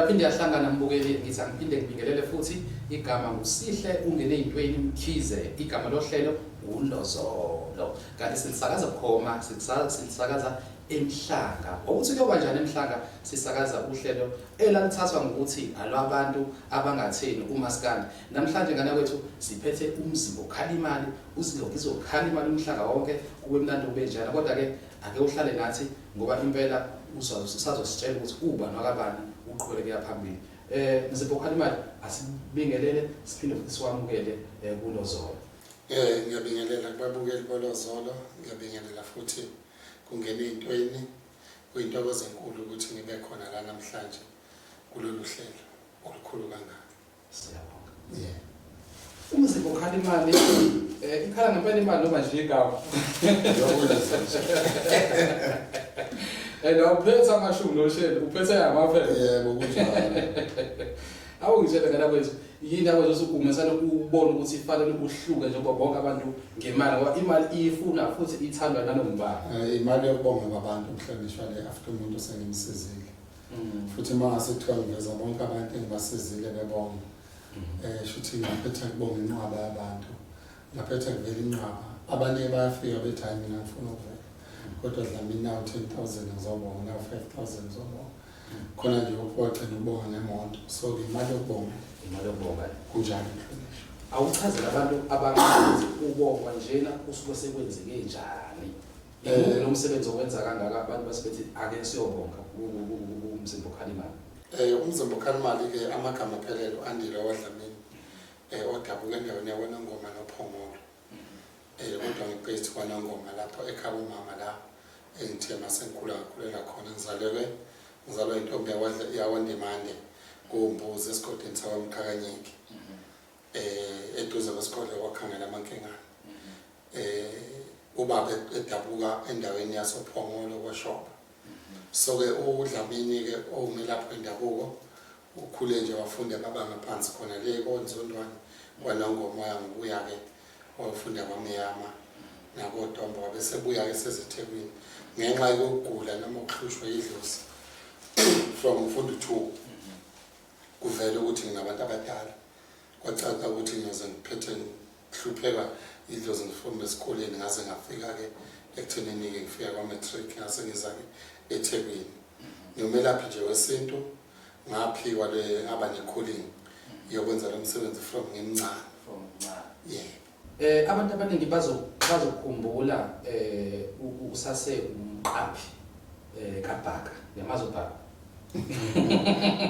Yaphinde yahlangana mbukeli, ngithi angiphinde ngibingelele futhi. Igama nguSihle ungene ey'ntweni Mkhize, igama lohlelo uLozolo. Kanti silisakaza bukhoma, silisakaza eMhlanga. Ukuthi kuyoba njani eMhlanga sisakaza uhlelo elalithathwa ngokuthi alwabantu abangatheni umaskandi. Namhlanje ngane kwethu siphethe umzimba okhala imali, uzilokhu izokhala imali umhlanga wonke kube mnandi kube njana. Kodwa ke ake uhlale nathi ngoba impela usazositshela ukuthi ubani wakabani uqhubele kuya phambili. Mzimba okhala imali, asibingelele siphinde futhi siwamukele kuLozolo. Ngiyabingelela kubabukeli boLozolo, ngiyabingelela futhi kungena ey'ntweni. Kuyintokozo enkulu ukuthi ngibe khona la namhlanje kulolu hlelo olukhulu kangaka. Siyabonga. Yeah. Umzimba ukhala imali, ikhala ngempela imali noma nje igama. And awuphethe amashumi nosheli, uphethe amaphepha. Yebo, kunjalo. Awu ngitshele ngana kwethu, yini akwenza ukuthi umesana ubone ukuthi ifanele uhluke njengoba bonke abantu ngemali, ngoba imali iyifuna futhi ithandwa nanombani. Imali yokubonga kwabantu umhlonishwa le after umuntu sengimsizile. Futhi uma ngase kuthiwa ngiveza bonke abantu engibasizile bebonga, shuthi ngaphetha kubonga inqwaba yabantu, ngaphetha kuvela inqwaba. Abanye bayafika bethi hayi mina ngifuna ukuvela, kodwa Dlamini nawu 10,000 ngizobonga, nawu 5,000 ngizobonga. Khona nje wagcina ukubonga ngemoto, so-ke imali yokubonga. Imali yokubonga. Kunjalo mhlonishwa. Awuchazele abantu abangazi ubongwa njena kusuke sekwenzeke njani? Ikuphi lo msebenzi owenza kangaka abantu base bethi ake siyobonga umzimba okhala imali? Umzimba okhala imali-ke amagama aphelele u-Andile waDlamini, odabuka endaweni yakwaNongoma noPhongolo. Kodwa ngibhekise kwaNongoma lapho ekhaya umama la engithe mase ngikhula ngakhulela khona. Ngizalelwe ngizalwa intombi yakwaNdimande kuMbuzi esigodini sakwaMqhakanyeki, eduze kwesigodlo kwaKhangela amaNkengane. Ubaba edabuka endaweni yasoPhongolo kwaShoba. So-ke uDlamini-ke owumelaphi wendabuko ukhule nje wafunda amabanga phansi khona le koNzondwane kwaNongoma, waya ngokuya-ke wayofunda kwaMiyama nakoDombo, wabe sebuya-ke sezeThekwini ngenxa yokugula noma ukuhlushwa yidlozi. From ngifunda u-2 kuvele ukuthi nginabantu abadala, kwacaca ukuthi ngiyoze ngiphethe ngihlupheka idlozi ngifunda esikoleni, ngaze ngafika-ke ekuthenini-ke ngifika kwa-matric, ngase ngiza-ke eThekwini. Ngiwumelaphi nje wesintu, ngaphiwa le ngaba ne-calling yokwenza lo msebenzi from ngimncane. From mncane. Yebo. Abantu abaningi bazokhumbula usase umqaphi kaBhaka. Uyamazi uBhaka?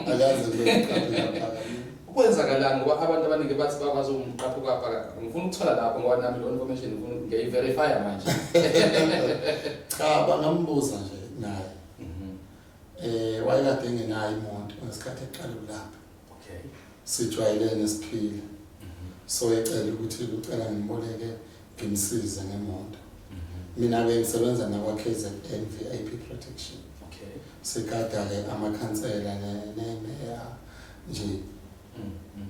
Akaze ngibe umqaphi kaBhaka. Kwenzakalani ngoba abantu abaningi bathi bakwazi umqaphi kaBhaka? Ngifuna ukuthola lapho ngoba nami lo information ngifuna ngiyayi-verify manje. Cha, bangambuza nje naye. Wayekade engenayo imoto ngesikhathi eqala ukulapha. Sijwayelene siphila. So ecela ukuthi ucela ngimboleke ngimsize ngemoto. Mina-ke ngisebenza nakwa-KZN VIP Protection. Sigada-ke amakhansela nemeya nje.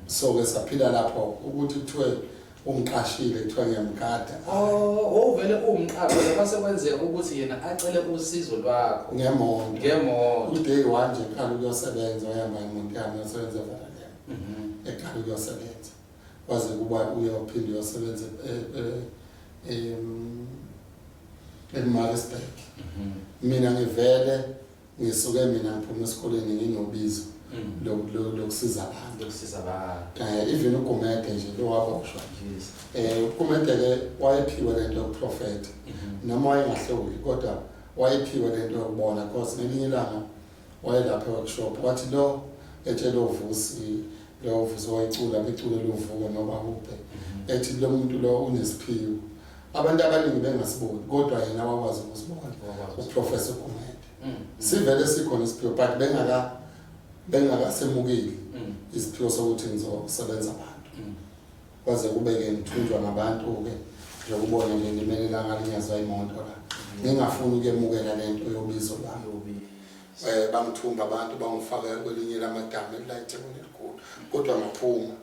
So-ke saphila lapho ukuthi kuthiwe ungiqashile kuthiwa ngiyamgada. Oh, uvele uwumqaphi kwase kwenzeka ukuthi yena acele usizo lwakho ngemoto. Ngemoto. U-day one nje eqala ukuyosebenza, wayehamba ngemoto yami uyosebenza eVerulam. Eqala ukuyosebenza kwaze kuba uyophinda uyosebenza eMaritzburg. Mina ngivele ngisuke mina ngiphuma esikoleni nginobizo lokusiza abantu. Lokusiza abantu. Even uGumede nje lo waboshwa. UGumede ke wayephiwe lento yokuprofetha. Noma wayengahloli kodwa wayephiwe lento yokubona, because ngelinye ilanga wayelapha e-workshop wathi lo etshela uVusi, lo Vusi wayecula becule luvuko noba uphe, ethi lo muntu lo unesiphiwo abantu abaningi bengasiboni, kodwa yena wakwazi ukusibona. UProfessor Gumede, sivele sikhona isiphiwo but bengakasemukeli isiphiwo sokuthi ngizosebenza abantu. Kwaze kube-ke ngithunjwa ngabantu-ke njengokubona nje ngimele la ngalinyazwa imoto la, ngingafuni ukuyemukela lento yobizo lami. Bangithumba abantu bangifaka kwelinye lamadamu elila eThekwini elikhulu, kodwa ngaphuma.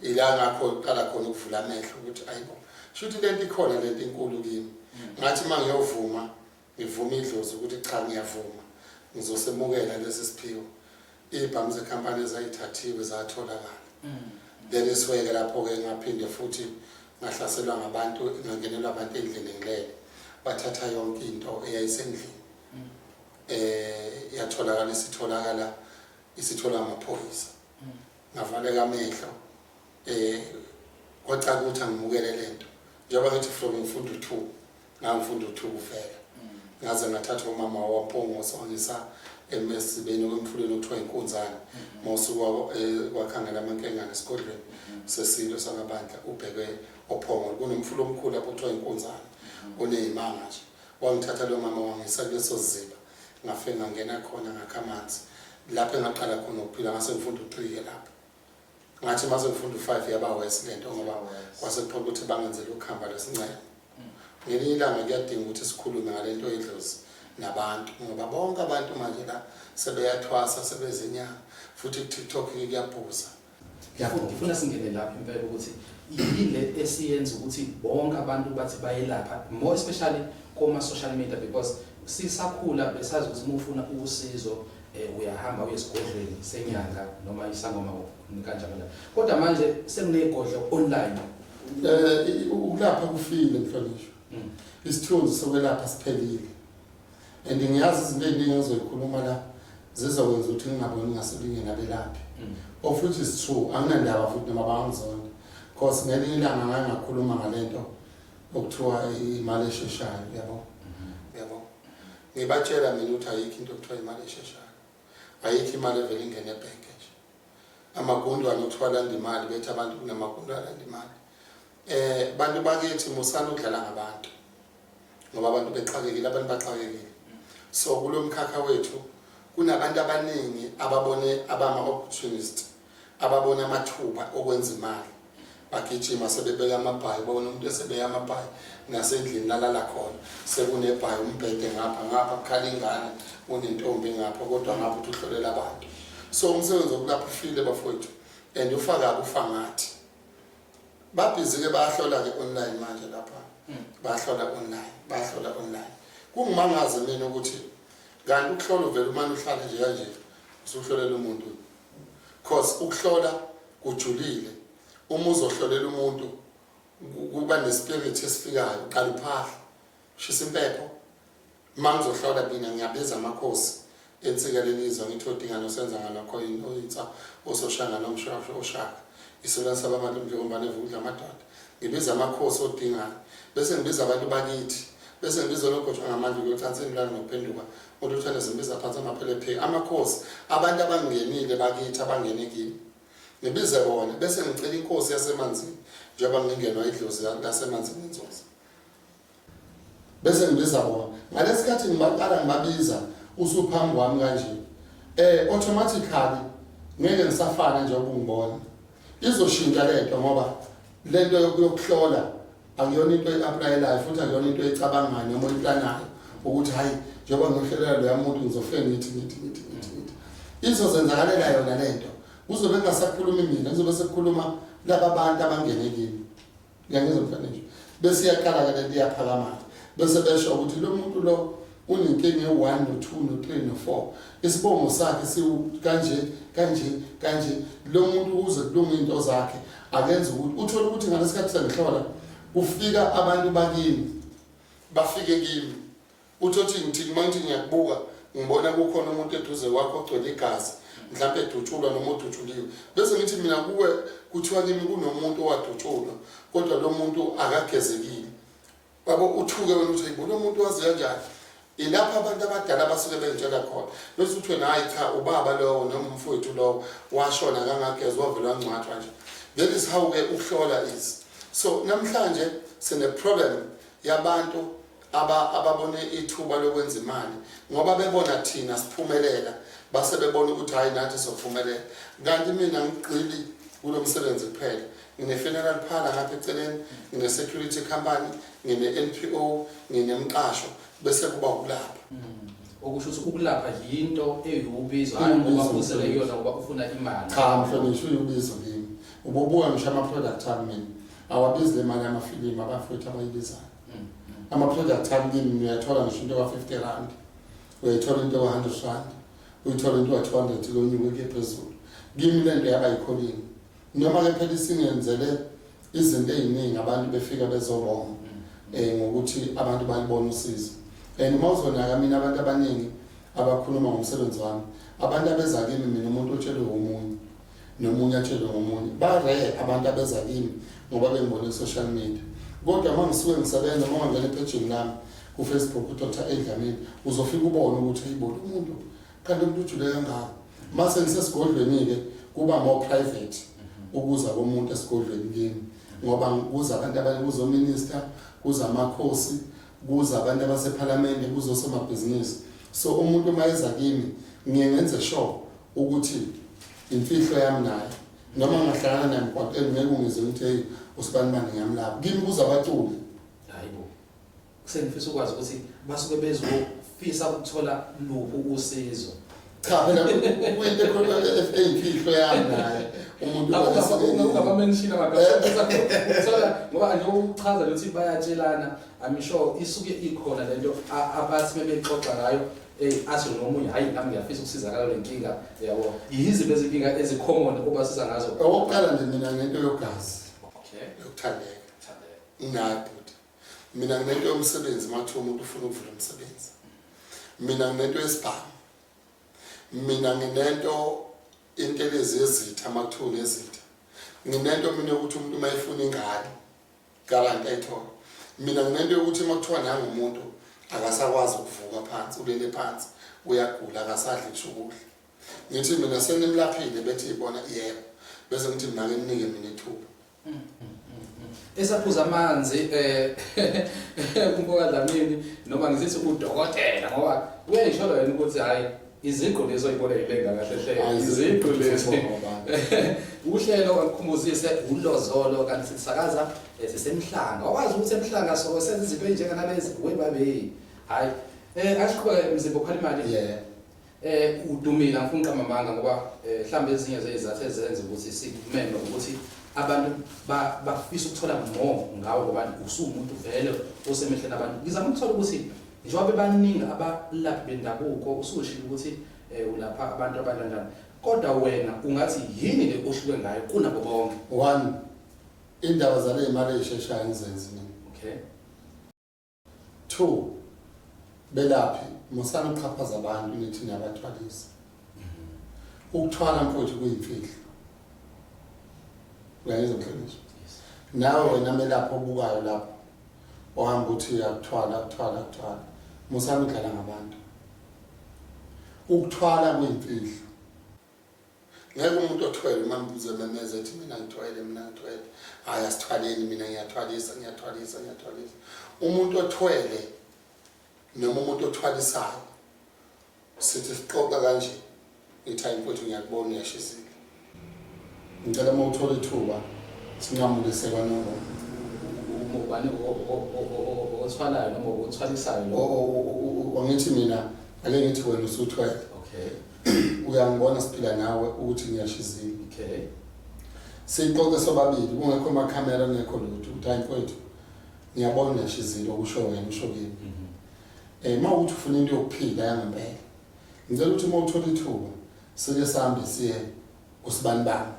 Ila ngakho qala khona ukuvula amehlo ukuthi ayibo, shuthi lento ikhona, lento inkulu kimi. Ngathi uma ngiyovuma, ngivuma idlozi ukuthi cha, ngiyavuma, ngizosemukela lesi siphiwo. Iy'bhamu zekhampani ezayithathiwe zatholakala. Then isweke lapho-ke ngaphinde futhi ngahlaselwa ngabantu, ngangenelwa abantu endlini ngilele, bathatha yonke into eyayisendlini. Yatholakala isitholakala isithola amaphoyisa. Ngavaleka amehlo, kwacaca ukuthi angimukele lento njengoba ngithi from ngifunda u-2, ngangifunda u-2 kuvela ngaze ngathatha umama waMpungose wangisa emesibeni kwemfuleni okuthiwa inkunzane, mawusuka kwakhangela amankengane esigodlweni sesilo sakabandla ubheke oPhongolo, kunomfula omkhulu lapho kuthiwa inkunzane oneyimanga nje. Wangithatha lo mama wangisa kuleso siziba, ngafike ngangena khona, ngakha amanzi lapho engaqala khona ukuphila. Ngase ngifunda u-3 ke lapho. Ngathi mase ngifunda u-5 yaba worse lento ngoba kwase kuphoqa ukuthi bangenzele ukuhamba lesincele. Ngelinye ilanga kuyadinga ukuthi sikhulume ngale nto yedlozi nabantu, ngoba bonke abantu manje la sebeyathwasa, sebezinyanga, futhi ku-TikTok kuyabhuza. Ngifuna singene lapho impela ukuthi yini le esiyenza ukuthi bonke abantu bathi bayelapha, more especially koma-social media, because sisakhula besazi ukuthi uma ufuna usizo uyahamba uye esigodlweni senyanga noma isangoma kanjalo kanjalo, kodwa manje sekunegodlo online. Ukulapha kufile, mhlonishwa. Isithunzi sokwelapha siphelile and ngiyazi izinto ey'ningi engizoyikhuluma la zizokwenza ukuthi ngingaboni ngaselinye nabelaphi, of which is true. Anginandaba futhi noma bangizonda, cause ngelinye ilanga ngake ngakhuluma ngale nto okuthiwa imali esheshayo, yabo, yabo. Ngibatshela mina ukuthi ayikho into okuthiwa imali esheshayo, ayikho imali evele ingene ebhenke nje. Amagundwane okuthiwa landa imali, bethi abantu kunamagundwane alanda imali. Bantu bakithi, musani ukudlala ngabantu ngoba abantu bexakekile, abantu baxakekile. So kulo mkhakha wethu kunabantu abaningi ababone abama-opportunist, ababona amathuba okwenza imali, bagijima sebebeka amabhayi. Babona umuntu esebeka amabhayi nasendlini lalala khona sekunebhayi, umbhede ngapha, ngapha kukhala ingane, unentombi ngapha, kodwa ngapha uthi uhlolela abantu. So umsebenzi wokulapha ufile, bafowethu, and ufa kabi, ufa ngathi. Babhizi-ke bayahlola-ke online manje lapha, bayahlola online, bayahlola online. Kungimangaze mina ukuthi kanti ukuhlola uvele umane uhlale nje kanje usuhlolela umuntu, cause ukuhlola kujulile. Uma uzohlolela umuntu kuba nespirit esifikayo, uqala uphahla, ushisa impepho. Uma ngizohlola mina ngiyabiza amakhosi ensika lelizwe, ngithi odingana osenza ngalokho oyinsa ososhanga nomshosho oshaka isilwane sababantu njengombane evukudla amadoda. Ngibiza amakhosi odingana, bese ngibiza abantu bakithi, bese ngibiza onogotshwa ngamandla ukuyocansini lana nokuphenduka oluthwane, zimbiza phansi amaphelephe, amakhosi abantu abangenile bakithi, abangene kimi, ngibize bona, bese ngicela inkosi yasemanzini njengoba ngingenwa idlozi lasemanzini inzoza, bese ngibiza bona. Ngalesikhathi ngibaqala ngibabiza, usuphambi kwami kanje, automatically ngeke ngisafana njengoba ungibona, izoshintsha lento, ngoba lento yokuhlola akuyona into e-applyelayo futhi akuyona into ecabangayo noma oyiplanayo ukuthi hayi, njengoba ngiyohlelela loya muntu ngizofike ngithi ngithi ngithi ngithi ngithi. Izozenzakalela yona lento, kuzobe kungasakhulumi mina, kuzobe sekukhuluma laba bantu abangene kimi. Ngiyangizwa mfana nje? Bese iyaqala-ke lento, iyaphakama-ke, bese besho ukuthi lo muntu lo unenkinga ye-1 no-2 no-3 no-4, isibongo sakhe siwu kanje kanje kanje. Lo muntu ukuze kulunge iy'nto zakhe akenze ukuthi uthole ukuthi ngalesikhathi sengihlola kufika abantu bakini, bafike kimi, uthi othi ngithi uma ngithi ngiyakubuka ngibona kukhona umuntu eduze kwakho ogcwele igazi, mhlawumbe edutshulwa noma odutshuliwe, bese ngithi mina kuwe kuthiwa kimi kunomuntu owadutshulwa kodwa lo muntu akagezekile, wabo. Uthuke wena uthi hayibo, lo muntu wazi kanjani? Ilapho abantu abadala basuke bengitshela khona, bese uthi wena hayi cha, ubaba lowo noma umfowethu lowo washona kangagezwa, wavele wangcwatshwa nje. That is how ke ukuhlola is. So namhlanje sine problem yabantu ababone ithuba lokwenza imali ngoba bebona thina siphumelela, base bebona ukuthi hayi, nathi sophumelela. Kanti mina ngigxili kulo msebenzi kuphela, ngine-funeral parlor ngapha eceleni, ngine-security company, ngine-NPO, nginemqasho, bese kuba ukulapha. Okusho ukuthi ukulapha yinto eyiwubizo, hayi ngoba Iwubizo, uzele mhlonishwa. kuyona ngoba ufuna imali. Cha mhlonishwa, uyibizo kimi. Ububuka ngisho ama-product ami mina awabizi le mali yamafilimu abafowethu abayibizayo. Ama-product ami kimi uyathola ngisho into ka-R50, uyayithola into ka-R100. Uyithola into ka-200 konyuke kuye phezulu. Kimi le nto yaba yi-calling. Noma-ke phela isingenzele izinto ey'ningi abantu befika bezobonga ngokuthi abantu balibona usizo. And uma uzonaka mina abantu abaningi abakhuluma ngomsebenzi wami, abantu abeza kimi mina umuntu otshelwe omunye nomunye atshelwe ngomunye. Ba-rare abantu abeza kimi ngoba bengibone ku-social media. Kodwa uma ngisuke ngisebenza, uma ungangena ephejini lami ku-Facebook uDr A Dlamini, uzofika ubone ukuthi hayibo lo muntu kanti umuntu ujule kangaka. Mase ngisesigodlweni-ke kuba more private ukuza komuntu esigodlweni kimi ngoba kuza abantu abanye, kuza ominister, kuza amakhosi, kuza abantu abasephalamende, kuza osomabhizinisi. So umuntu uma eza kimi ngiye ngenze sure ukuthi imfihlo yami naye, noma ngingahlangana naye emgwaqeni ngeke ungizwe ukuthi hey usibani bani ngiyamlapha. Kimi kuza abaculi. Hayibo, sengifisa ukwazi ukuthi basuke bezofisa ukuthola luphi usizo. Cha phela kuyinto ekhona eyimfihlo yami naye umuntu. Ungabamenshini ukuthola ngoba nje uchaza ukuthi bayatshelana. I'm sure isuke ikhona lento abathi bebexoxa ngayo, athi nomunye hayi nami ngiyafisa ukusizakala le nkinga yabo. Yiziphi ezinkinga ezi-common obasiza ngazo? Okokuqala nje mina ngento yogazi. Yokuthandeka. Thandeka. Nginayo bhuti. Mina nginento yomsebenzi, uma kuthiwa umuntu ufuna ukuvula umsebenzi. Mina nginento yesibhamu. Mina nginento intelezi yezitha, uma kuthiwa unezitha. Nginento mina yokuthi umuntu uma efuna ingane garanti ayithole. Mina nginento yokuthi uma kuthiwa nangumuntu akasakwazi ukuvuka phansi, ulele phansi, uyagula, akasadli ngisho ukudla. Ngithi mina senimlaphile, bethi ibona yebo, bese ngithi mina ake ninike mina ithuba. Esaphuza amanzi umfoka Dlamini, noma ngisithi udokotela, ngoba uyayisho yena ukuthi hayi iziqu lezo oyibona yilenga kahle hle, iziqu lezi. Uhlelo akukhumbuzise ulozolo, kanti sisakaza sisemhlanga. Wazi ukuthi emhlanga so senza izinto ezinjenganalezi webabe. Hayi asiqhubeke mzimba okhala imali. Udumile, angifuni uqamba amanga ngoba mhlawumbe ezinye zezizathu ezenza ukuthi sikumeme ukuthi abantu bafisa ukuthola more ngawe ngoba usuwumuntu vele osemehlweni abantu. Ngizama ukuthola ukuthi njengoba bebaningi abalaphi bendabuko, usushilo ukuthi ulapha abantu abanjani, kodwa wena ungathi yini le ohluke ngayo kunabo bonke? One, indaba zale imali eyisheshayo ngizenzi mina. Two, belaphi musani ukuxhaphaza abantu nithi niyabathwalisa. Ukuthwala mfowethu kuyimfihlo. Uyayizwa mhlonishwa? Nawe wena melaphi obukayo lapho ohamba uthi uyakuthwala, kuthwala, kuthwala, musani ukudlala ngabantu. Ukuthwala kuyimfihlo. Ngeke umuntu othwele uma mbuze memeze ethi mina ngithwele, mina ngithwele, hhayi asithwaleni, mina ngiyathwalisa, ngiyathwalisa, ngiyathwalisa. Umuntu othwele noma umuntu othwalisayo sithi siqoqa kanje, ngithi hayi mfowethu ngiyakubona uyashizile, ngicela uma uthola ithuba sinqamule sekwanongoma. Ubani othwalayo noma othwalisayo lo? Angithi mina ake ngithi wena usuthwele. Uyangibona siphila nawe ukuthi ngiyashizile. Sixoxe sobabili kungekho amakhamera, kungekho lutho, ukuthi hayi mfowethu ngiyabona uyashizile, okusho wena usho kimi. Uma ukuthi ufuna into yokuphila yangempela, ngicela ukuthi uma uthola ithuba sike sihambe siye kusibanibani.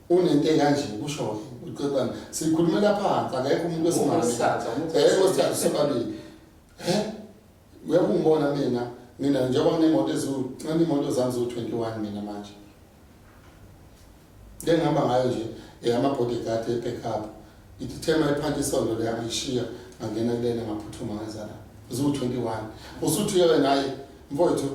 Unento ekanje kusho wena, ucebana sikhulumela phansi, akekho umuntu wesimame. Ngosithathu sobabili. Uyakungibona mina njengoba nginemoto eziwu, imoto zami ziwu-21 mina manje. Le ngihamba ngayo nje eyama-bodyguard e-backup. Ithi thema iphanti isondo le angayishiya ngangena kulena ngaphuthuma ngenza la. Ziwu-21. Usuthi wena hayi mfowethu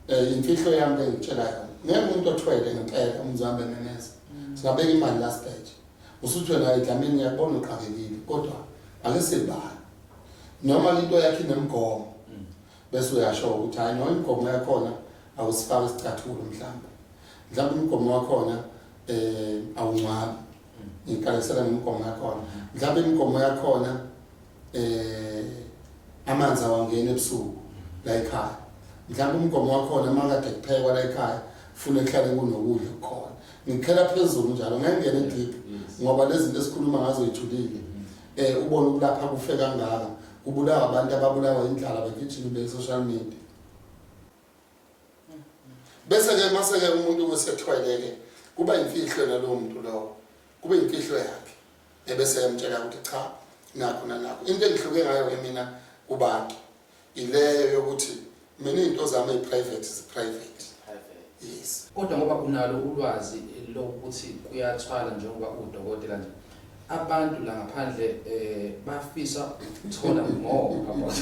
imfihlo yami le ngitshela yona. Ngeke umuntu othwele ngempela umzambe memeza. Singabeka imali last batch. Usuthi wena hayi Dlamini ngiyakubona uqakekile kodwa ake sibale. Noma into yakhe inemigomo. Bese uyasho ukuthi hayi noma imigomo yakhona awusifaki isicathulo mhlawumbe. Mhlawumbe imigomo wakhona awungcwabi. Ngiqalisela ngemigomo yakhona. Mhlawumbe imigomo yakhona amanzi awangeni ebusuku la ekhaya. Mhlawumbe umgomo wakhona makade kuphekwa la ekhaya funa kuhlale kunokudla kukhona. Ngikhela phezulu njalo ngeke ngene deep ngoba lezi zinto esikhuluma ngazo ijulile. Ubone ukulapha kufe kangaka, kubulawa abantu ababulawa indlala begijima be social media. Bese-ke mase-ke umuntu usethwele-ke kuba imfihlo nalowo muntu lowo, kube imfihlo yakhe, ebese yamtshela ukuthi cha, nakho nanakho. Into engihluke ngayo-ke mina kubantu ileyo yokuthi mina iy'nto zami eyi-private zi-private. Yes. Kodwa ngoba unalo ulwazi lokuthi kuyathwala njengoba uwudokotela nje, abantu la ngaphandle bafisa ukuthola more about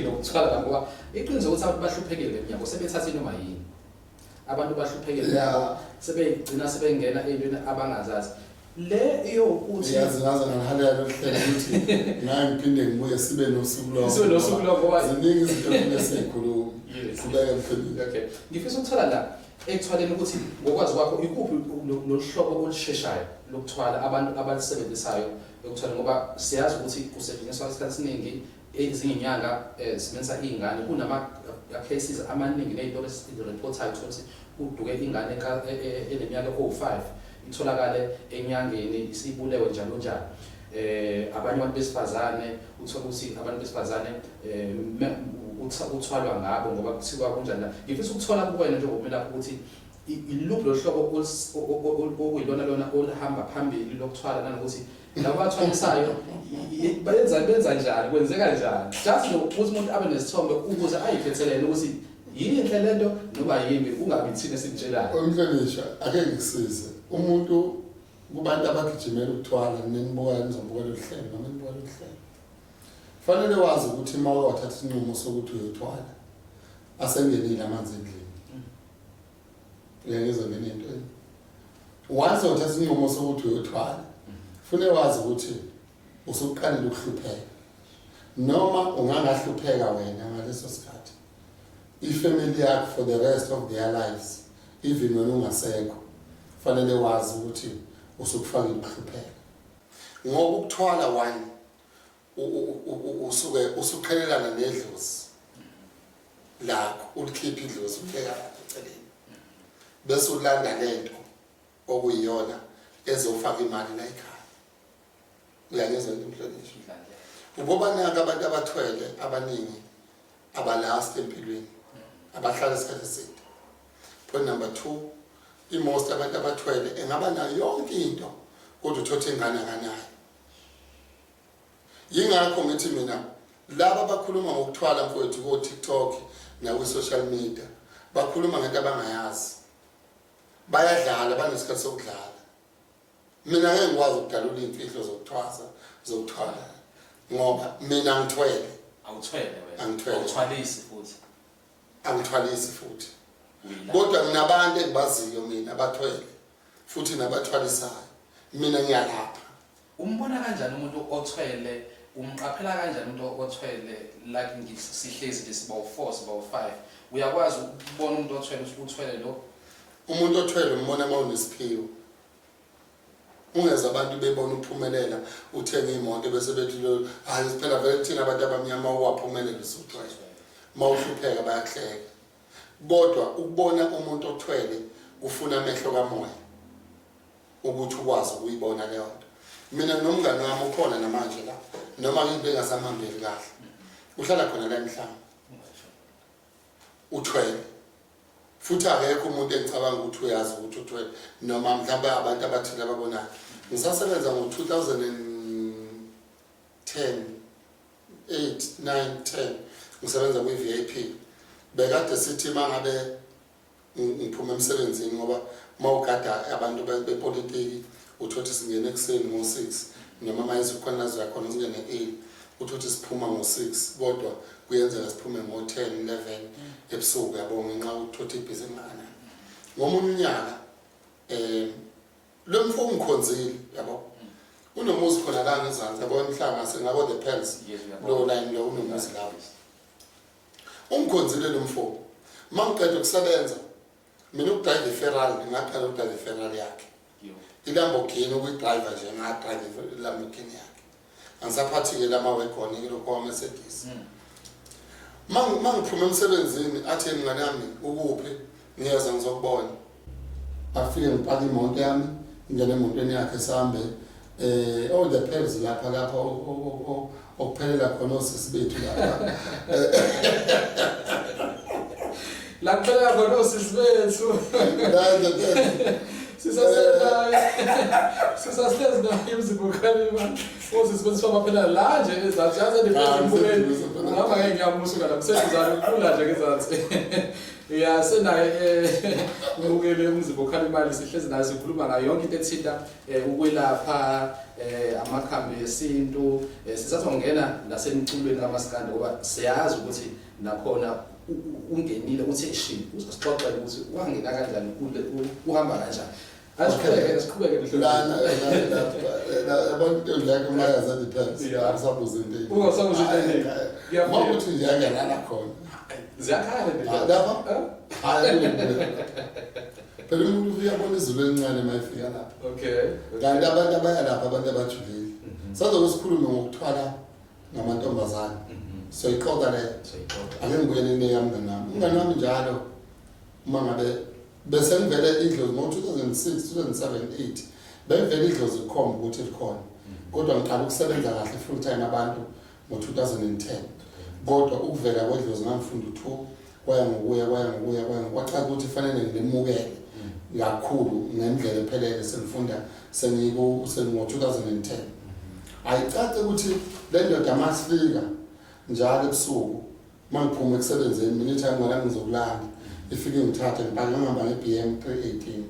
lokuthwala, ngoba iqiniso ukuthi abantu bahluphekile le minyaka, sebethathe noma yini. Abantu bahluphekile, sebegcina sebengena ey'ntweni abangazazi. Le iyokuthi Yazi, ngaze ngalihalela lolu hlelo ukuthi ngaye ngiphinde ngibuye sibe nosuku lwakho. Sibe nosuku lwakho, ngoba ziningi izinto ekufanele siyikhulume. Qhubeka, mfundisi. Okay. Ngifisa ukuthola la ekuthwaleni ukuthi ngokwazi kwakho ikuphi lolu hlobo olusheshayo lokuthwala abantu abalisebenzisayo ekuthwaleni, ngoba siyazi ukuthi kusetshenziswa isikhathi esiningi ezingenyanga sibenzisa iy'ngane, kunama-cases amaningi ney'tori esireportayo ukuthi kuduke ingane eneminyaka ewu-5 itholakale enyangeni isibulewe njalo njalo. Abanye abantu besifazane, uthola ukuthi abantu besifazane uthwalwa ngabo ngoba kuthiwa kunjani la. Ngifisa ukuthola kuwena njengomelaphi ukuthi iluphi lo hlobo okuyilona lona oluhamba phambili lokuthwala, nanokuthi labo abathwalisayo benza njani, kwenzeka njani, just nje ukuthi umuntu abe nesithombe ukuze ayikhethelele ukuthi yinhle lento noma yimbi, kungabi thina esimtshelayo. Umhlonishwa, ake ngikusize. Umuntu kubantu abagijimela ukuthwala, ninibuka, nizobuka lolu hlelo noma nibuka lolu hlelo, fanele wazi ukuthi uma wathatha isinqumo sokuthi uyothwala, asengenile amanzi endlini. Uyangizwa ngene entweni? Once wathatha isinqumo sokuthi uyothwala, fanele wazi ukuthi usuqalile ukuhlupheka. Noma ungangahlupheka wena ngaleso sikhathi, ifamily yakho for the rest of their lives, even wena ungasekho, fanele wazi ukuthi usukufakile ukuhlupheka. Ngoba ukuthwala, one, usuke usuqhelelana nedlozi lakho, ulikhipha idlozi ulibeka lapha eceleni, bese ulanda lento okuyiyona ezofaka imali la ekhaya. Uyangizwa into, mhlonishwa? Ubobanaka abantu abathwele abaningi abalast empilweni, abahlala isikhathi eside. Point number 2, i-most abantu abathwele engaba nayo yonke into, kodwa uthotha ingane akanayo. Yingakho ngithi mina laba abakhuluma ngokuthwala, mfowethu, ko-TikTok nakwi-social media, bakhuluma ngento abangayazi, bayadlala, banesikhathi sokudlala. Mina ngeke ngikwazi ukudalula iy'mfihlo zokuthwasa, zokuthwala, ngoba mina ngithwele. Awuthwele wena? Angithwele. Awuthwalisi futhi? Angithwalisi futhi. Uyila. Kodwa nginabantu engibaziyo mina abathwele futhi nabathwalisayo. Mina ngiyalapha. Umbona kanjani umuntu othwele? Umqaphela kanjani umuntu othwele? Like sihlezi nje siba u-4, siba u-5, uyakwazi ukubona umuntu othwele ukuthi uthwele lo? Umuntu othwele umbona uma unesiphiwo. Ungeza abantu bebona uphumelela, uthenga imoto, bese bethi lo, hayi phela vele thina abantu abamnyama uwaphumelela usuthwele. Uma uhlupheka bayakuhleka. Kodwa ukubona umuntu othwele kufuna amehlo kamoya ukuthi ukwazi ukuyibona leyo nto. Mina nomngane wami ukhona namanje la, noma into engasamhambeli kahle, uhlala khona la emhlanga, uthwele futhi. Akekho umuntu engicabanga ukuthi uyazi ukuthi uthwele, noma mhlawumbe abantu abathile ababonayo. Ngisasebenza ngo-2010, 8, 9, 10, ngisebenza kwi-VIP. Bekade sithi uma ngabe ngiphuma emsebenzini, ngoba uma ugada abantu bepolitiki uthothi singene ekuseni ngo-6, noma uma izikhona nazo yakhona singene early, uthothi siphuma ngo-6, kodwa kuyenzeka siphume ngo-10, 11 ebusuku, yabo, ngenxa yokuthi ibhizi engakanani. Ngomunye unyaka lo mfo ungikhonzile, yabo, unomuzi khona la ngezansi, yabo, emhlanga sengabo the Pearls. Yes, uyabona. Lo line lo unomuzi lapho, ungikhonzile lo mfo. Uma ngiqeda ukusebenza mina ukudrayiva iFerrari, ngaqala ukudrayiva iFerrari yakhe. Yo. ILamborghini, ukuyidrayiva nje, ngadrayiva iLamborghini yakhe. Angisaphathi-ke lama-wagon-ke lokho wa-Mercedes. Ma ngiphuma emsebenzini athi, "Mngane yami, ukuphi? Ngiyeza ngizokubona." Afike ngipaka imoto yami, ngingene emotweni yakhe, sihambe all the Pearls lapha okuphelela khona osisi bethu lapha. La kuphelela khona osisi bethu. Sisasenaye. Sisahlezi naye umzimba ukhalima. Osisi bethu baphela la nje ezansi. Yazi ndifuna ngibukele. Ngihamba ngeke ngiyamusuka la msebenzana ukukhula nje ngezansi. Ya senaye eh, ubukele umzimba okhala imali sihlezi naye sikhuluma ngayo yonke into ethinta eh, ukwelapha eh, amakhambi esintu sisazongena nasemculweni kamaskandi ngoba siyazi ukuthi nakhona ungenile uthe shi uzosixoxela ukuthi wangena kanjani uhamba kanjani. Asiqhubeke siqhubeke. Lana abantu la kumayazi depends. Akusabuza into. Ungasabuza into eningi. Ngiyafika. Ukuthi nje angalala khona. Ziyakhala nje. Lapha? Hayi. Phela umuntu uyabona izulu elincane uma efika lapha. Okay. Kanti abantu abaya lapha abantu abajulile. Sazobe sikhulume ngokuthwala ngamantombazane. Soyixoxa leyo. Soyixoxa. Ake ngibuyele neyami mngani wami. Umngani wami njalo uma ngabe bese ngivele idlozi ngo-2006 2007 8 bengivele idlozi likhomba ukuthi likhona, kodwa ngiqala ukusebenza kahle full time abantu ngo-2010. Kodwa ukuvela kwedlozi ngangifunda u-2, kwaya ngokuya kwaya ngokuya kwaya kwacaca ukuthi fanele ngilemukele kakhulu ngendlela ephelele sengifunda sengingo-2010. Ayicace ukuthi le ndoda masifika njalo ebusuku uma ngiphuma ekusebenzeni mina ithi ngala ngizokulanda, ifike ngithathe ngipake ngihamba nge-BM 318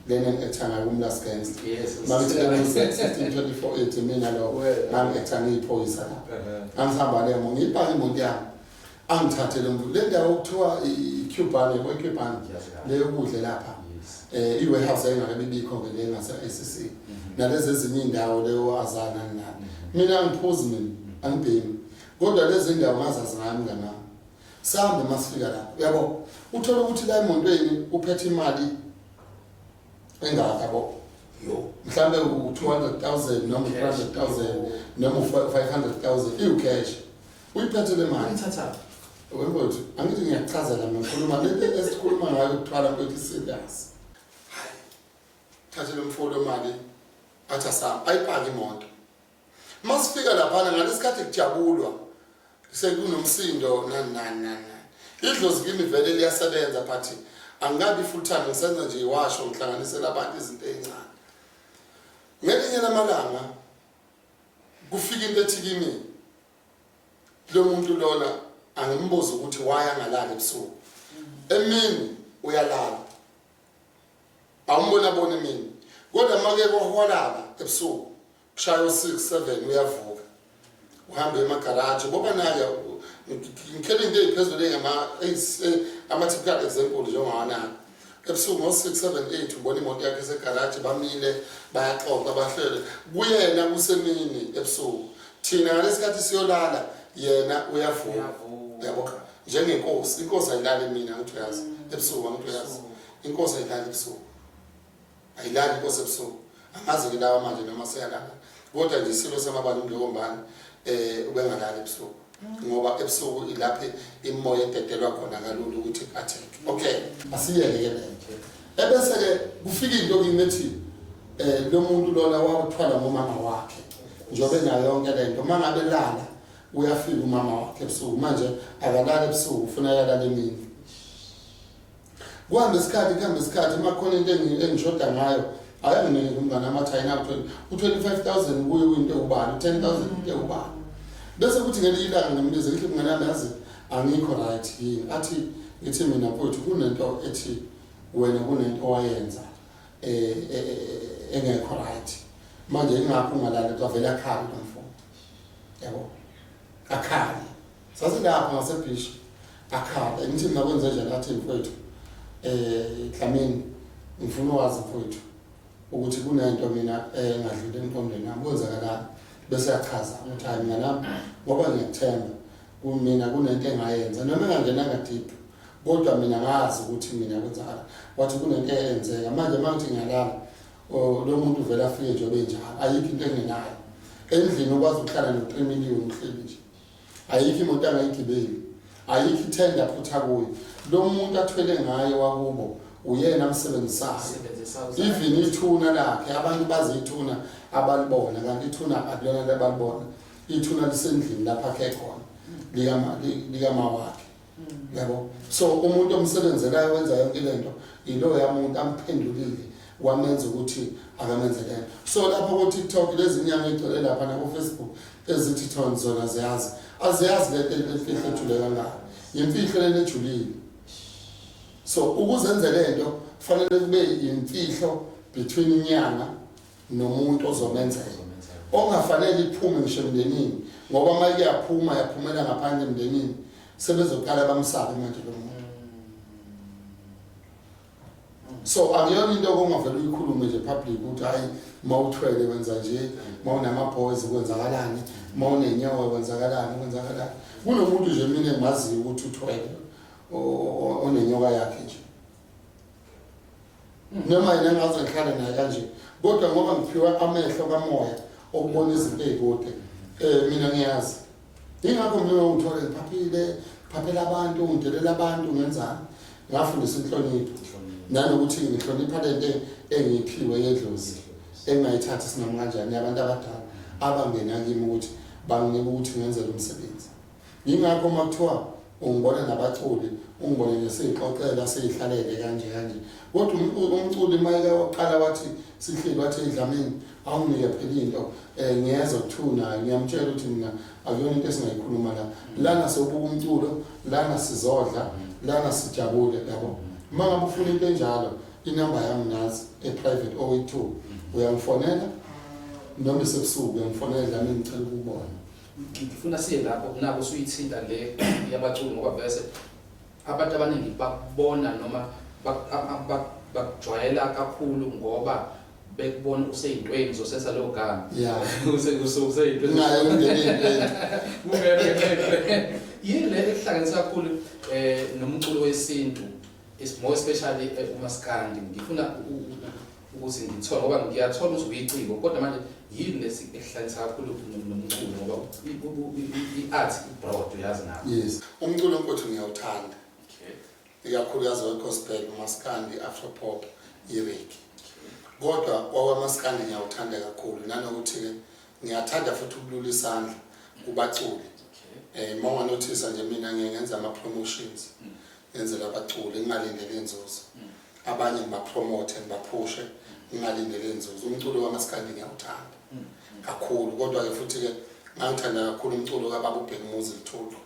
lena ngi-acta ngayo kuMlas Gangster. Mangithi 16 24 mina lo ngangi-acta ngiyiphoyisa lapha, ngangihamba leyo ngiyipake imoto yami angithathe lo muntu le ndawo okuthiwa i-Cuban, yabo, i-Cuban leyo kudle lapha, i-warehouse yayingakabi bikho-ke le ngase-ICC nalezi ezinye iy'ndawo leyo azana nani. Mina angiphuzi, mina angibhemi, kodwa lezi ndawo ngazazi ngayo mngani wami. Sihambe, masifika lapho uyabo uthole ukuthi la emontweni uphethe imali engaka, yabo, mhlambe u-200,000 noma u-300,000 noma u-500,000 iwu-cash uyiphethe le mali. Uyithatha. Wemfowethu, angithi ngiyakuchazela mina, ngikhuluma lento esikhuluma ngayo ukuthwala mfowethu serious. Hayi, thathe lo mfo lo mali athi asam ayipaki imoto. Masifika laphana ngalesikhathi kujabulwa sekunomsindo nani nani nani nani. Idlozi kimi vele liyasebenza, but angikabi full time, ngisenza nje iwasho ngihlanganisela abantu izinto ey'ncane. Ngelinye lamalanga kufika into ethi kimi lo muntu lona angimbuze ukuthi why angalali ebusuku. Emini uyalala, awumbona bona emini, kodwa make kwaholala ebusuku kushaya o-6 7 uyavuka uhambe emagaraji ngoba naye ngikhele into ey'phezulu ama-typical example njengowanaka ebusuku ngo-6 7 8 ubona imoto yakhe esegaraji, bamile bayaxoxa bahlele kuyena kusemini ebusuku. Thina ngalesikhathi siyolala yena uyavuka, yabo, njengenkosi. Inkosi ayilali emini, angithi uyazi, ebusuku, angithi uyazi, inkosi ayilali ebusuku, ayilali inkosi ebusuku. Angazi-ke lawa manje noma seyalala, kodwa nje isilo samabala uMdlokombane ubengalali ebusuku ngoba ebusuku ilapho imoya ededelwa khona kalula ukuthi attack. Okay, asiyeke ke leyo. Ebese-ke kufika into kimi ethi lo muntu lona wathwala ngomama wakhe njengoba enayo yonke le nto. Uma ngabe lala uyafika umama wakhe ebusuku, manje akalali ebusuku, ufuna yalala emini. Kuhambe isikhathi, kuhambe isikhathi, uma kukhona into engishoda ngayo ayanginike umngane amathi ayina u-25,000 kuye kuyinto ewubani, u-10,000 into ewubani. Bese kuthi ngelinye ilanga ngimbize ngithi, mngane wami, yazi angikho right, yini? Athi ngithi mina mfowethu kunento ethi wena kunento owayenza engekho right, manje ingakho ungalali. Avele akhale lo mfo, yabo, akhale. Sasilapha ngasebhishi, akhale. Ngithi mina kwenze njani? Athi mfowethu, Dlamini, ngifuna uwazi mfowethu ukuthi kunento mina engadluli emqondweni wami, kwenzakalani? Bese yachaza ukuthi hayi mina nami ngoba ngiyakuthemba kumina kunento engayenza noma engangenanga deep, kodwa mina ngazi ukuthi mina kwenzakala. Wathi kunento eyenzeka manje, uma ngithi ngiyalala lo muntu uvele afike nje obenjalo, ayikho into engenayo endlini, ukwazi ukuhlala no-3 million uhleli nje, ayikho imoto angayigibeli, ayikho ithenda phutha kuyo. Lo muntu athwele ngaye wakubo uyena amsebenzisayo. Even ithuna lakhe abantu bazi ithuna abalibona, kanti ithuna akulona labalibona, ithuna lisendlini lapha akhe khona likama wakhe. Yabo, so umuntu omsebenzelayo wenza yonke lento, yiloya muntu amphendulile, wamenza ukuthi akamenze lento. So lapho ko-TikTok, lezi nyanga ey'gcwele lapha nako-Facebook ezithi thon zona ziyazi, aziyazi lento emfihlo ejule kangaka, yimfihlo lena ejulile. So ukuzenze lento kufanele kube yimfihlo between inyanga nomuntu ozomenzela, ongafanele iphume ngisho emndenini, ngoba uma ike yaphuma yaphumela ngaphandle emndenini, sebezoqala bamsabe manje lo muntu. So akuyona into okungavele uyikhulume nje public ukuthi hayi, uma uthwele wenza nje, uma unama-boys kwenzakalani, uma unenyawo kwenzakalani, kwenzakalani. Kunomuntu nje mina engimaziyo ukuthi uthwele, onenyoka yakhe nje, noma yena engaze ngihlale naye kanje, kodwa ngoba ngiphiwe amehlo kamoya okubona izinto ey'kude, mina ngiyazi. Yingakho mina ungithole ngiphaphile, ngiphaphela abantu, ngidelela abantu, ngenzani. Ngafundisa inhlonipho nanokuthi ngihlonipha lento engiyiphiwe yedlozi, engingayithathi sinoma kanjani, yabantu abadala abangena kimi ukuthi banginika ukuthi ngenze lo msebenzi. Yingakho uma kuthiwa ungibona nabaculi, ungibone nje siyixoxela, siyihlalele kanje kanje, kodwa umculi mayeke waqala wathi sihleli, wathi, "Dlamini, awunginike phela into, ngiyezwa kuthiwa unayo," ngiyamtshela ukuthi mina akuyona into esingayikhuluma la. Lana sobuka umculo, lana sizodla, lana sijabule, yabo. Uma ngabe ufuna into enjalo, inamba yami nazi e-private, 082, uyangifonela noma isebusuku, uyangifonela, "Dlamini, ngicela ukubona." Ngifuna siye lapho nako usuyithinta le yabaculi, ngoba vese abantu abaningi bakubona noma bakujwayela kakhulu ngoba bekubona useyintweni zosensa leyo gama. Useyintweni. Naye ungene ey'ntweni. Kungene yini le ekuhlanganisa kakhulu nomculo wesintu, is more especially umaskandi? Ngifuna ukuthi ngithole, ngoba ngiyathola ukuthi uyiciko, kodwa manje yini lesi ekuhlanganisa kakhulu nomculo, ngoba i-art i-broad, uyazi nawe. Yes, umculo mfowethu ngiyawuthanda, ikakhulukazi we-gospel, umaskandi, afro-pop, i-reggae, kodwa kwawamaskandi ngiyawuthanda kakhulu, nanokuthi-ke ngiyathanda futhi ukulula isandla kubaculi. Uma unganothisa nje, mina ngiye ngenza ama-promotions, ngenzela abaculi ngingalindele inzuzo. Abanye ngibapromote, ngibaphushe ngingalindele inzuzo. Umculo wamaskandi ngiyawuthanda kakhulu, kodwa-ke futhi-ke ngangithanda kakhulu umculo kababa uBhekumuzi Luthuli.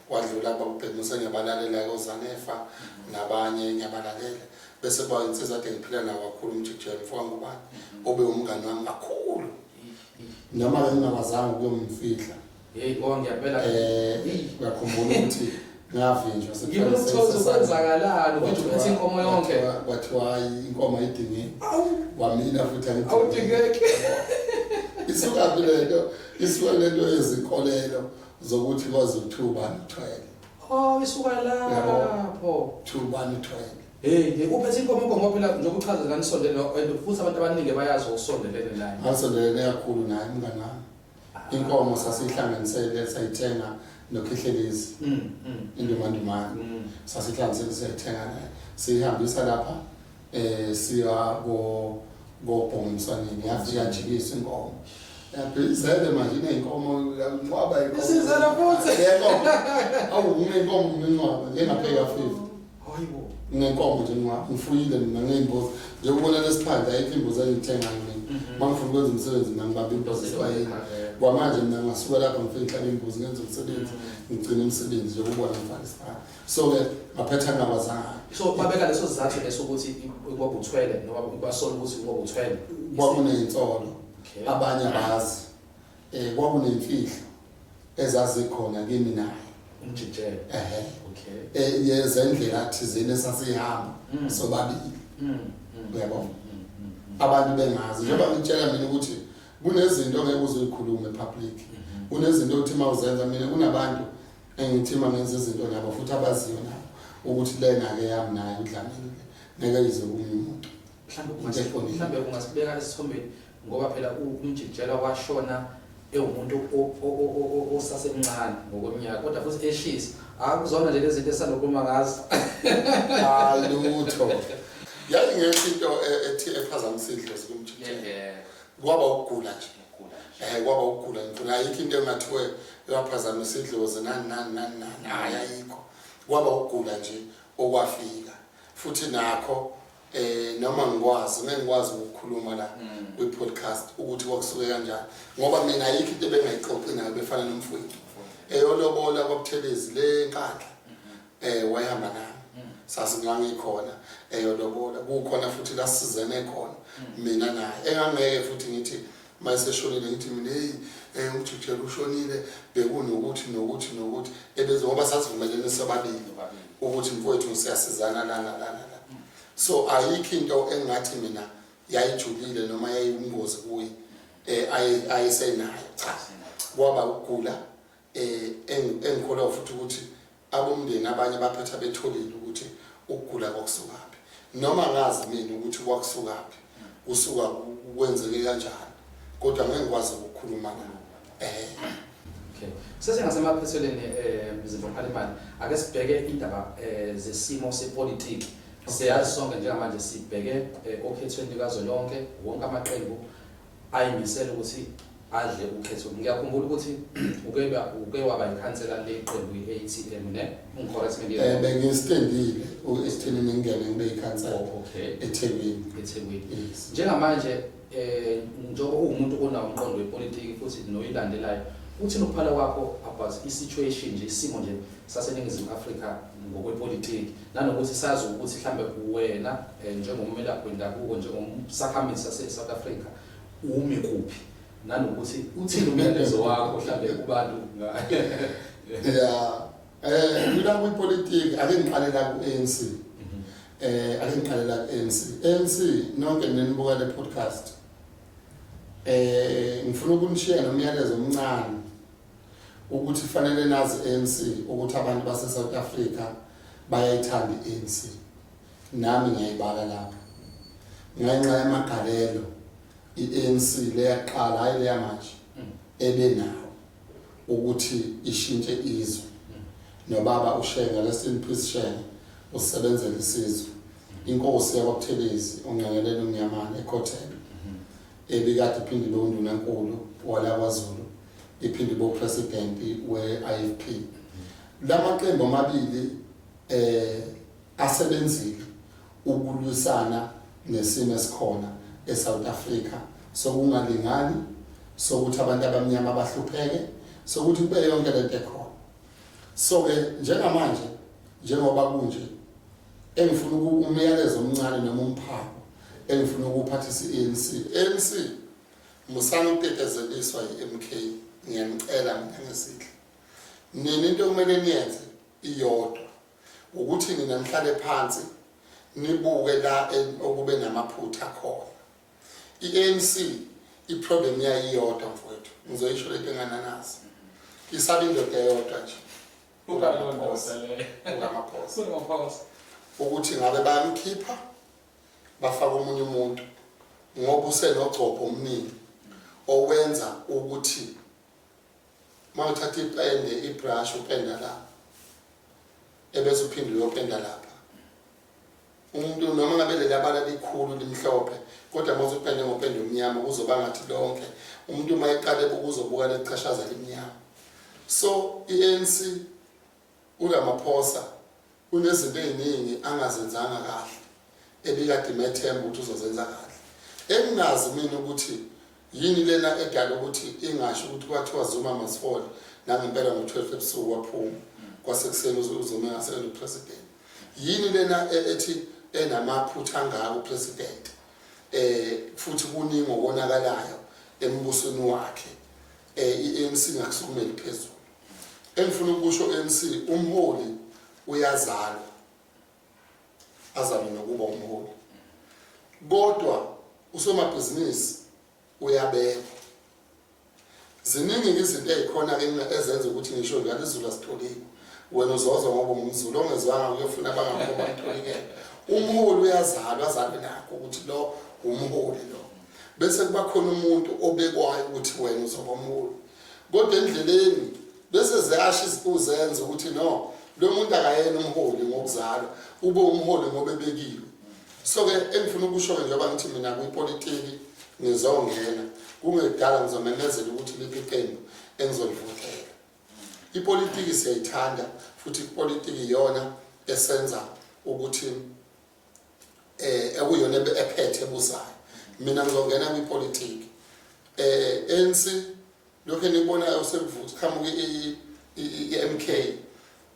Kwadlula baba uBhekumuzi, ngiyabalalela-ke oZanefa nabanye, ngiyabalalela. Bese kuba insizwa ade ngiphila nawo kakhulu, uMjikijelo mfowangubani, obe umngani wami kakhulu, noma-ke ngingakwazanga ukuyomfihla. Hey, oh, ngiyapela. Uyakhumbula ukuthi ngavinjwa? Ngifuna ukuthola ukuthi kwenzakalani ukuthi uphethe inkomo yonke. Kwathiwa hayi, inkomo ayidingeki, kwamina futhi. Awudingeki. Isukaphi lento? Isuka lento yezinkolelo zokuthi kwazi ukuthiwa ubani uthwele. Oh, isuka lapho. Kuthiwa ubani uthwele. Hey, hey, uphethe inkomo ngoba phela njengoba uchaza kanisondele, and futhi abantu abaningi bayazi usondelene naye. Ngasondelene kakhulu naye umngani wami. Inkomo sasiyihlanganisele, sayithenga noKhehlelezi, indumandumane. Sasihlanganisele, sayithenga naye, siyihambisa lapha siya ko koBhongomswaneni, yafika yajikisa inkomo, yabhizele manje iney'nkomo, nqwaba. Isizele futhi. Yenkomo, awu, nginenkomo nginqwaba njengapheka 50. Hayibo. Nginenkomo nje, nqwaba, ngifuyile mina ngey'mbuzi njengokubona lesiphandle, ayikho imbuzi engiyithengayo mina. Uma ngifuna ukwenza umsebenzi mina ngibamba imbuzi esibayeni. Kwamanje mina ngasuka lapha ngifike ngihlabe imbuzi, ngenze umsebenzi, ngigcine umsebenzi njengokubona ngifake isiphandle. So-ke ngaphetha ngingakwazanga. So babeka leso sizathu leso ukuthi ngoba uthwele, noma basola ukuthi ngoba uthwele. Kwakuney'nsolo, abanye abazi, kwakunemfihlo ezazikhona kimi naye. Umjijelo. Ehe. Okay. Yezendlela thizeni esasihamba sobabili, uyabo, abantu bengazi. Njengoba ngitshela mina ukuthi kunezinto ongeke uze uyikhulume public, kunezinto othi uma uzenza, mina kunabantu engithi uma ngenza izinto nabo futhi abaziyo nabo ukuthi lena-ke yami naye uDlamini, ngeke ize kunye umuntu. Mhlawumbe Into eqondile. Mhlawumbe ungasibeka esithombeni, ngoba phela umjikijela washona ewumuntu osasemncane ngokweminyaka, kodwa futhi eshisa, akuzona nje lezi zinto esanokhuluma ngazo. Hayi, lutho, yayingekho into ethi ephazamisa idlozi kumjikijela, kwaba ukugula nje. Kwaba ukugula, ngifuna ayikho into engathiwe yaphazamisa idlozi nani nani nani nani, hayi, ayikho. Kwaba ukugula nje okwafika futhi nakho noma ngikwazi ngeke ngikwazi ukukhuluma la kwi-podcast ukuthi kwakusuke kanjani, ngoba mina ayikho into ebengayixoxi nayo befana nomfowethu eyolobola kwaButhelezi le Nkandla, wayehamba nami, sasingangikhona eyolobola, kukhona futhi la sizene khona mina naye, engangeke futhi ngithi mayeseshonile ngithi mina, hey, uJikijela ushonile, bekunokuthi nokuthi nokuthi ebeze, ngoba sasivumelene sobabili ukuthi mfowethu siyasizana lana lana la. So ayikho into engathi mina yayijulile noma yayingozi kuye ayesenayo, cha, kwaba ukugula engikholwa futhi ukuthi abomndeni abanye baphetha betholile ukuthi ukugula kwakusukaphi, noma ngazi mina ukuthi kwakusukaphi, kusuka kwenzeke kanjani, kodwa ngeke ngikwazi ukukhuluma la. Okay. Sesengasemaphethelweni, Mzimba Phalimali, ake sibheke indaba zesimo sepolitiki. Siyazi sonke njengamanje sibheke okhethweni likazwelonke, wonke amaqembu ayimisela ukuthi adle ukhetho. Ngiyakhumbula ukuthi uke waba ikhansela leqembu i-ATM, ne? Ungicorrect me? Bengistendile esithenini ngingene ngibe ikhansela eThekwini. eThekwini. Yes. Njengamanje njengoba uwumuntu onawo umqondo wepolitiki futhi noyilandelayo, uthini ukuphala kwakho about i-situation nje, isimo nje saseNingizimu Afrika ngokwepolitiki, nanokuthi sazi ukuthi mhlambe wena njengommelaphi wendabuko, njengomsakhamizi sase-South Africa, umi kuphi, nanokuthi uthini umyalezo wakho mhlambe kubantu? Yeah, mina kwipolitiki ake ngiqale la ku-ANC. Ake ngiqale la ku-ANC. ANC nonke nenibuka le podcast, ngifuna ukunishiya nomyalezo omncane ukuthi fanele nazi ANC ukuthi abantu base South Africa bayayithanda i-ANC, nami ngiyayibala lapho ngenxa yamagalelo i-ANC leyaqala, hayi leya manje, ebenawo ukuthi ishintshe izwe, nobaba uShenge, rest in peace Shenge, usebenzela isizwe, inkosi yakwaButhelezi uNgqengelele uMnyamane ekhotheme, ebikade iphinde ibe undunankulu wala kwaZulu, iphinde ibe upresident we-IFP. Lamaqembu amabili asebenzile ukulwisana nesimo esikhona eSouth Africa sokungalingani, sokuthi abantu abamnyama bahlupheke, sokuthi kube yonke lento ekhona. So ke njengamanje, njengoba kunje, engifuna umyalezo omncane noma umphako engifuna ukuphathisa i-ANC, ANC, musani ukutetezeliswa i-MK, ngiyanicela mina ngesihle. Nina into okumele niyenze iyodwa, ukuthi nina nihlale phansi nibuke la okube namaphutha khona. I-ANC iproblem yayo iyodwa, mfowethu, ngizoyisho lento engananazi, isaba indoda eyodwa nje. Ukalondosa le. URamaphosa. URamaphosa. Ukuthi ngabe bayamkhipha bafake omunye umuntu, ngoba usenogcobho omningi owenza ukuthi uma uthatha ipende, ibrush, upenda la ebese uphinde uyopenda lapha, umuntu noma ngabe leli bala likhulu limhlophe, kodwa uma usupende ngopende omnyama kuzoba ngathi lonke umuntu uma eqale ukuzobuka lechashaza limnyama. So i-ANC, uRamaphosa kunezinto ey'ningi angazenzanga kahle ebikade imethemba ukuthi uzozenza kahle, engingazi mina ukuthi yini lena edala ukuthi ingasho ukuthi kwathiwa Zuma must fall, nangempela ngo-12 ebusuku waphuma, kwasekuseni uZuma engasekela upresident. Yini lena ethi enamaphutha angaka upresident, futhi kuningi okonakalayo embusweni wakhe, i-ANC ngakusukumeli phezulu? Engifuna ukusho, ANC, umholi uyazalwa, azalwe nokuba umholi, kodwa usomabhizinisi uyabekwa. Ziningi izinto ey'khona-ke ezenza ukuthi ngisho njalo isiZulu asitolikwa, wena uzozwa ngoba ungumZulu, ongezwanga uyofuna abangakubo bakutolikele. Umholi uyazalwa, azalwe nakho ukuthi lo umholi lo, bese kuba khona umuntu obekwayo ukuthi wena uzoba umholi, kodwa endleleni bese ziyasho uzenza ukuthi no, lo muntu akayena umholi ngokuzalwa, ube umholi ngoba ebekiwe. So-ke engifuna ukusho-ke, njengoba ngithi mina kwipolitiki ngizongena kungekudala, ngizomemezela ukuthi liphi iqembu engizolivotela. Ipolitiki siyayithanda. Futhi ipolitiki iyona esenza ukuthi ekuyona ephethe ebusayo. Mina ngizongena kwipolitiki. ANC lokho enibonayo sekuvuka qhamuka i-MK,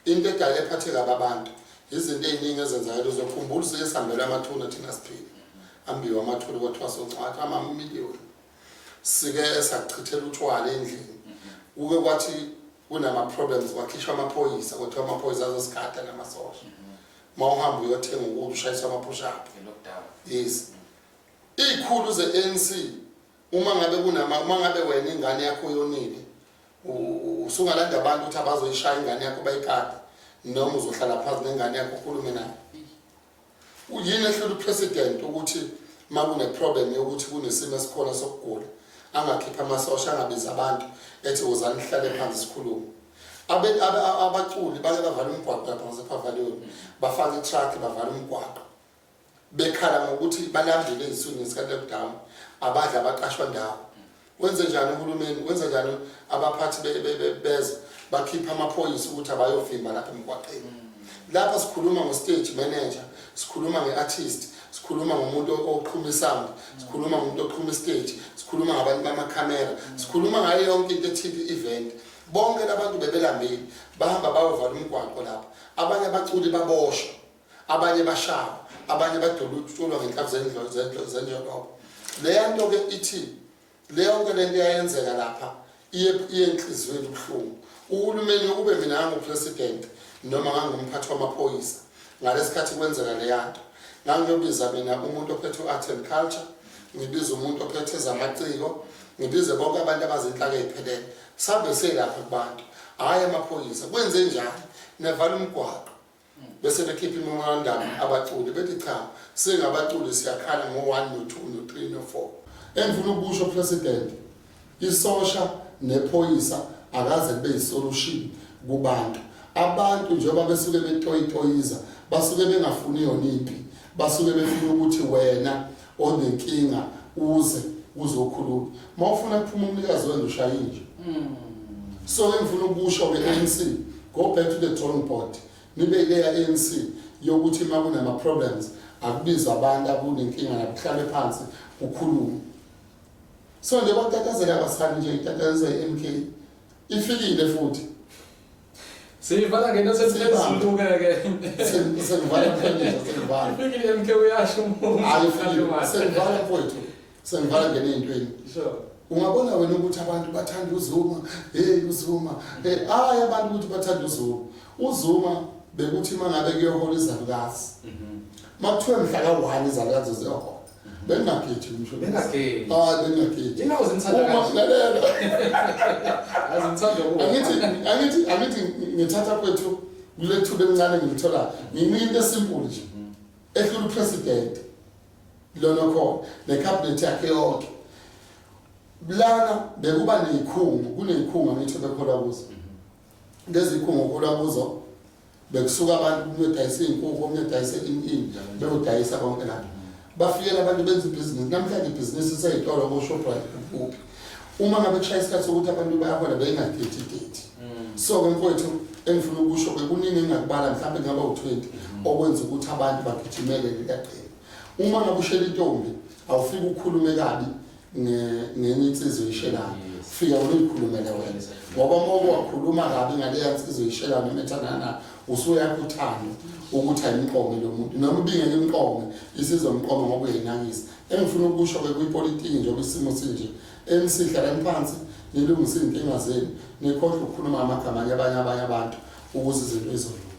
into edala ephathe kabi abantu izinto ey'ningi ezenzakala. Uzokhumbula sike sihambela amathuna thina siphila, ambiwe amathuna kwathiwa soncwadi amamiliyoni, sike sachithela utshwala endlini, kuke kwathi kunama-problems kwakhishwa amaphoyisa, kwathiwa amaphoyisa azosigada namasosha. Uma uhamba uyothenga ukudla ushayiswa ama-push-up. Nge-lockdown. Yes, iy'khulu ze-ANC, uma ngabe kunama, uma ngabe wena ingane yakho yonile, usungalanda abantu ukuthi abazoyishaya ingane yakho bayigade, noma uzohlala phansi nengane yakho ukhulume nayo? Yini ehlula upresident ukuthi uma kune-problem yokuthi kunesimo esikhona sokugula angakhipha amasosha, angabizi abantu, ethi wozani sihlale phansi sikhulume? Abaculi bake bavala umgwaqo lapha ngasepavilion, bafaka i-truck bavala umgwaqo bekhala ngokuthi balambile eziswini ngesikhathi lockdown, abadla, abaqashwa ndawo. Wenze njani uhulumeni? Wenze njani abaphathi beze bakhipha amaphoyisa ukuthi abayovimba lapha emgwaqeni? Lapha sikhuluma ngo-stage manager, sikhuluma nge-artist, sikhuluma ngomuntu oxhuma isound, sikhuluma ngomuntu oxhuma istage, sikhuluma ngabantu bamakhamera, sikhuluma ngayo yonke into ethinta i-event. Bonke labantu bebelambile, bahamba bayovala umgwaqo lapha. Abanye abaculi baboshwa, abanye bashawa, abanye badulutshulwa ngenhlamvu zenjolobo. Leya nto-ke ithi leyo nto, lento eyayenzeka lapha iye enhliziyweni, ubuhlungu. Uhulumeni, ukube mina ngangupresident noma ngangumphathi wamaphoyisa ngalesikhathi kwenzeka leya nto, ngangiyobiza mina umuntu ophethe u-art and culture, ngibize umuntu ophethe ezamaciko, ngibize bonke abantu abazinhlaka ey'phelele, sabe selapha kubantu, hhayi amaphoyisa. Kwenze njani nevala umgwaqo? Bese bekhipha imemorandum abaculi, bethi cha, singabaculi siyakhala ngo-1, no-2, no-3, no-4. Engifuna ukusho, president, isosha nephoyisa akaze kube yisolution kubantu. Abantu njengoba besuke betoyitoyiza, basuke bengafuni yona impi, basuke befuna ukuthi wena onenkinga uze uzokhuluma. Uma ufuna kuphuma umnikazi wendlu, ushaye inja. So engifuna ukusho ke, ANC, go back to the drawing board, nibe ileya ANC yokuthi uma kunama-problems akubizwa abantu akunenkinga nabo, kuhlalwe phansi kukhulume. So nje kwatatazela abasali nje, itatazela i-MK ifikile futhi. Siyivala ngento sesiphezulu-ke ke. Sengivala mfowethu, sengivala. Ifikile MK, uyasho umuntu. Hayi, ifikile. Sengivala mfowethu, sengivala ngene ey'ntweni. Ungabona wena ukuthi abantu bathanda uZuma, hey uZuma, hey, hayi, abantu ukuthi bathanda uZuma. UZuma bekuthi uma ngabe kuyohola izalukazi, makuthiwe mhla ka-1 izalukazi ziyohola, bengingageji umsho. Bengageji. Hayi, bengingageji. Ingakho zinithanda Uma kanje. lalela. Azimthanda kuwo. Angithi ngithatha kwethu kule thuba elincane ngilithola, nginika into esimple nje ehlula upresident lona khona necabinet yakhe yonke. Lana bekuba neyikhungo, kuneyikhungo angithi bekholwa kuzo, lezi khungo okholwa kuzo, bekusuka abantu kuyodayisa iy'nkukhu, omunye odayise ini ini, beyodayisa konke lapho. Bafikela abantu benza ibhizinisi. Namhlanje ibhizinisi isey'tolo ko-Shoprite kuphi. Uma ngabe kushaya isikhathi sokuthi abantu bayahola, beyingagethi date. So-ke mfowethu, engifuna ukusho-ke kuningi engingakubala, mhlawumbe kungaba u-20 okwenza ukuthi abantu bagijimele leliya qembu. Uma ngabe ushela intombi, awufike ukhulume kabi ngenye insizwa oyishelayo. Fika uyikhulumele wena, ngoba uma uke wakhuluma kabi ngaleya nsizwa oyishelayo noma ethandana nayo, usuyakha uthando ukuthi ayimqome lo muntu, noma ibingeke imqome, isizomqoma ngoba uyayinakisa. Engifuna ukusho-ke kwipolitiki, njengoba isimo sinje, ANC, hlalani phansi nilungise iy'nkinga zenu, nikhohlwe ukukhuluma ngamagama abanye abantu ukuze izinto izolunga.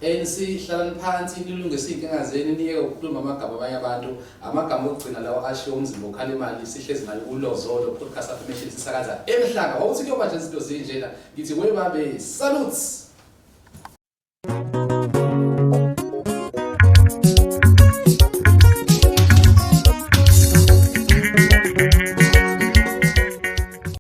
ANC, hlalani phansi nilungise iy'nkinga zenu, niyeke ukukhuluma amagama abanye abantu. Amagama okugcina lawo ashiwo umzimba okhala imali. Sihlezi nayo uLozolo Podcast Affirmation, sisakaza emhlanga. Wawuthi kuyoba nje izinto zinjena, ngithi webabe salutes.